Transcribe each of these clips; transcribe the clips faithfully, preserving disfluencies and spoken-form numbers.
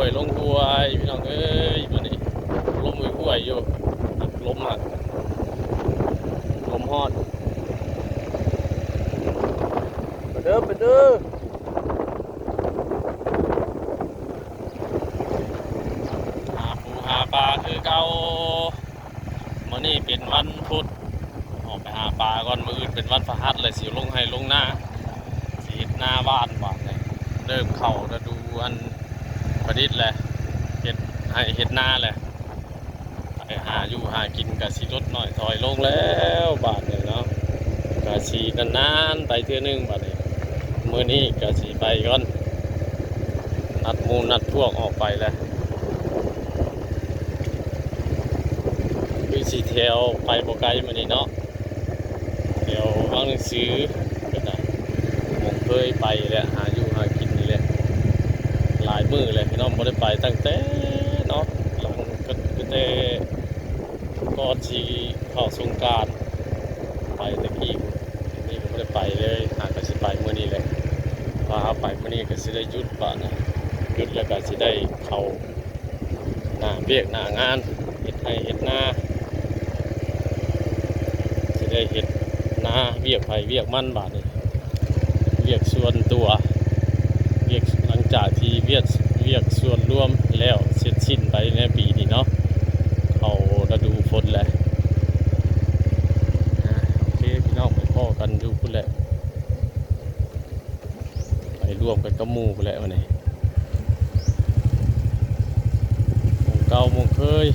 ไปลงห้วยพี่น้องเอ้ย มื้อนี้ลมห้วยๆอยู่ ลมอ่ะ ลมฮอด ไปเด้อ ไปเด้อ หาปูหาปลาคือเก่า มื้อนี้เป็นวันพุธ ออกไปหาปลาก่อน มื้ออื่นเป็นวันพฤหัสเลย สิลงไฮ่ลงนา สิเฮ็ดนาหว่านบาดนี้ เริ่มเข้าฤดูอันผลิตแหละ เฮ็ดไฮ่เฮ็ดนาแหละ ไปหาอยู่หากินก็สิลดน้อยถอยลงแล้วบาดนี้เนาะ ก็สินานๆไปเทื่อหนึ่งบาดนี้ มื้อนี้ก็สิไปก่อน นัดหมู่นัดพวกออกไปแล้ว คือสิแถวไปบ่ไกลมื้อนี้เนาะ แถววังหนังสือ ก็ได้ หม่องเคยไปแหละ หาอยู่หากินนี่แหละ หลายมื้อแล้วพี่น้อง บ่ได้ไปตั้งแต่เนาะ หลังก็ ก็แต่ก่อนสิเข้าสงกรานต์ ไปแต่กี้ นี่ก็บ่ได้ไปเลย หาก็สิไปมื้อนี้แหละ ว่าเอาไปมื้อนี้ก็สิได้หยุดบาดนี้ หยุดแล้วก็สิได้เข้า หน้าเวียกหน้างาน เฮ็ดไฮ่เฮ็ดนา สิได้เฮ็ดนา เวียกไผเวียกมันบาดนี้ เวียกส่วนตัว เวียก หลังจากที่เวียก เวียกส่วนรวมแล้วเสร็จสิ้นไปในปีนี้เนาะ เข้าฤดูฝนแล้ว อ่า โอเค พี่น้อง ไปพ้อกันอยู่พุ้นแหละ ไปร่วมกันกับหมู่พู้นแหละมื้อนี้ หม่องเก่าหม่องเคย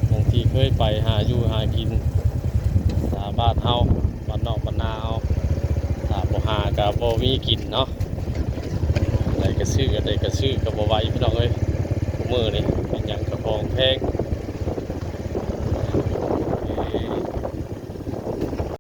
หม่องที่เคยไปหาอยู่หากิน ตามบ้านเฮา บ้านนอกบ้านนาเฮา ถ้าบ่หาก็บ่มีกินเนาะ ได้ก็ซื้อ ได้ก็ซื้อ ก็บ่ไหวพี่น้องเอ้ย มื้อนี้เป็นหยังก็ของแพง